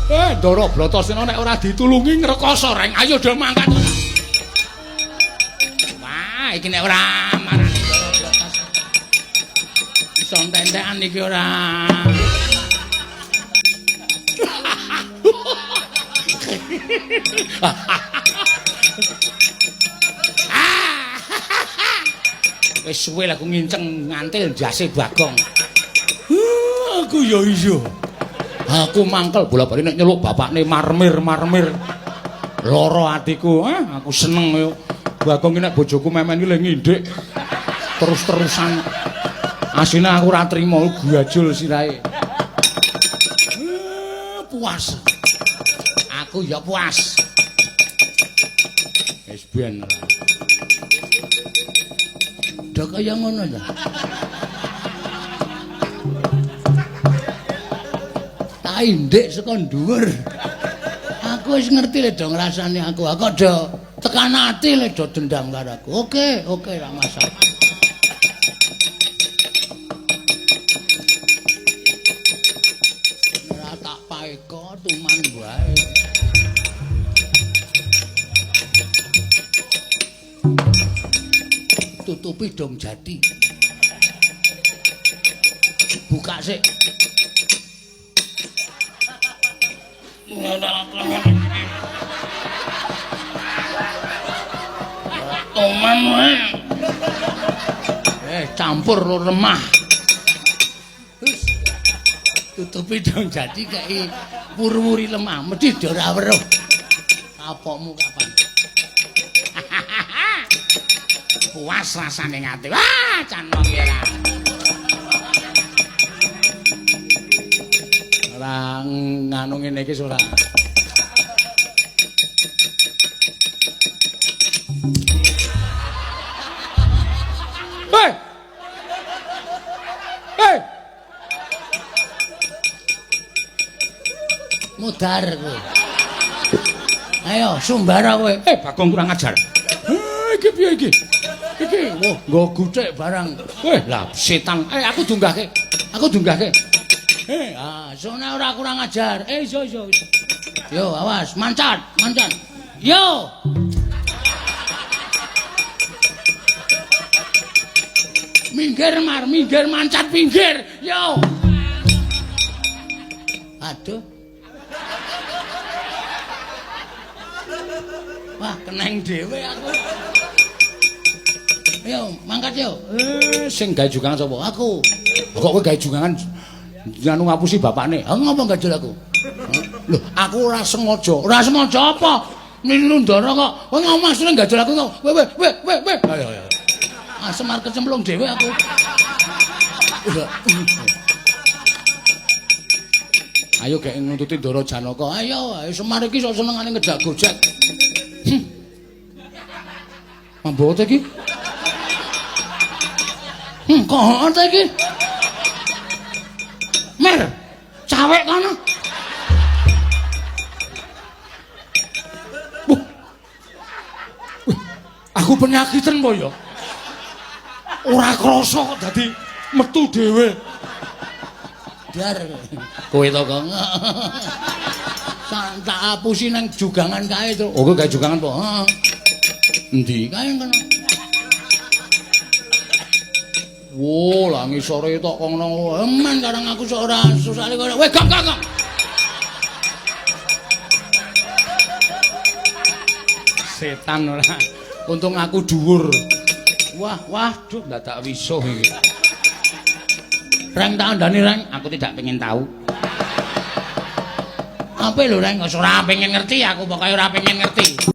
Ndara Bratasena nek ora ditulungi ngrekoso Reng. Ayo do mangkat. Wah, iki nek ora marani Ndara Bratasena. Iso entek-entekan iki ora. Wis suwe lah aku nginceng ngantil njase Bagong. Aku ya iya. Aku mangkel bola-bali nek nyeluk bapakne marmir-marmir. Lara atiku, aku seneng yo. Bagong iki nek bojoku memen iki le ngindik terus-terusan. Asline aku ora trimo gajul sirahe. Puas. Aku ya puas. Wis ben. Do kaya ngono ta. Tak indik saka dhuwur. Aku wis ngerti le do ngrasani aku. Aku do tekan ati le do dendam karo aku. Oke, oke ra masalah. Ora tak paeka tuman wae. Tutupi dong jati. Buka sik. Toman wae. Campur lho lemah. Tutupi dong jati kei wuri-wuri lemah, mesti do ora weruh. Kapokmu kapan? Puas rasane ngati. Wah, can wong iki ora. Ora nganu ngene iki ora. Hei. Hei. Mudar kowe. Ayo sumbara kowe. Bagong kurang ajar. Iki piye iki? Iki wah nggo guthik barang. Weh, lah setan. Aku dunggahke. Aku dunggahke. Sone ora kurang ajar. Iso iso. Yo, awas, mancat, mancat. Yo. Minggir mar, minggir mancat pinggir. Yo. Aduh. Wah, keneng dhewe aku. Ayo, mangkat yo. Sing gawe jugangan sapa? Aku. Kok kowe gawe jugangan nganu ngapusi bapakne? Ha ngopo gajul aku? Lho, aku ora sengaja. Ora sengaja apa? Nilu Ndara kok. Kowe ngomong maksudnya gajul aku kok. Weh weh weh weh weh. Ayo ayo. Ah, Semar kecemplung dhewe aku. Ayo gek nuntuti Ndara Janaka. Ayo, ayo Semar iki sok senengane ngedak gojek. Mambo ta iki? Kok ta iki? Mer, cawek kono. Wah. Wih, aku penyakiten po ya. Ora krasa kok dadi metu dhewe. Dar. Kowe to, Kong. Tak apusi nang jugangan kae to. Oh, kowe gawe jugangan po? Heeh. Endi kae kono? Wo, lah ngisore tok kono. Eman karang aku sok ora susale kono. Weh, gong gong gong. Setan ora. Untung aku dhuwur. Wah, wah, duh dadak wisuh iki. Reng tak andani, Reng, aku tidak pengen tahu. Apa lho, Reng? Ora pengen ngerti aku, pokoke ora pengen ngerti.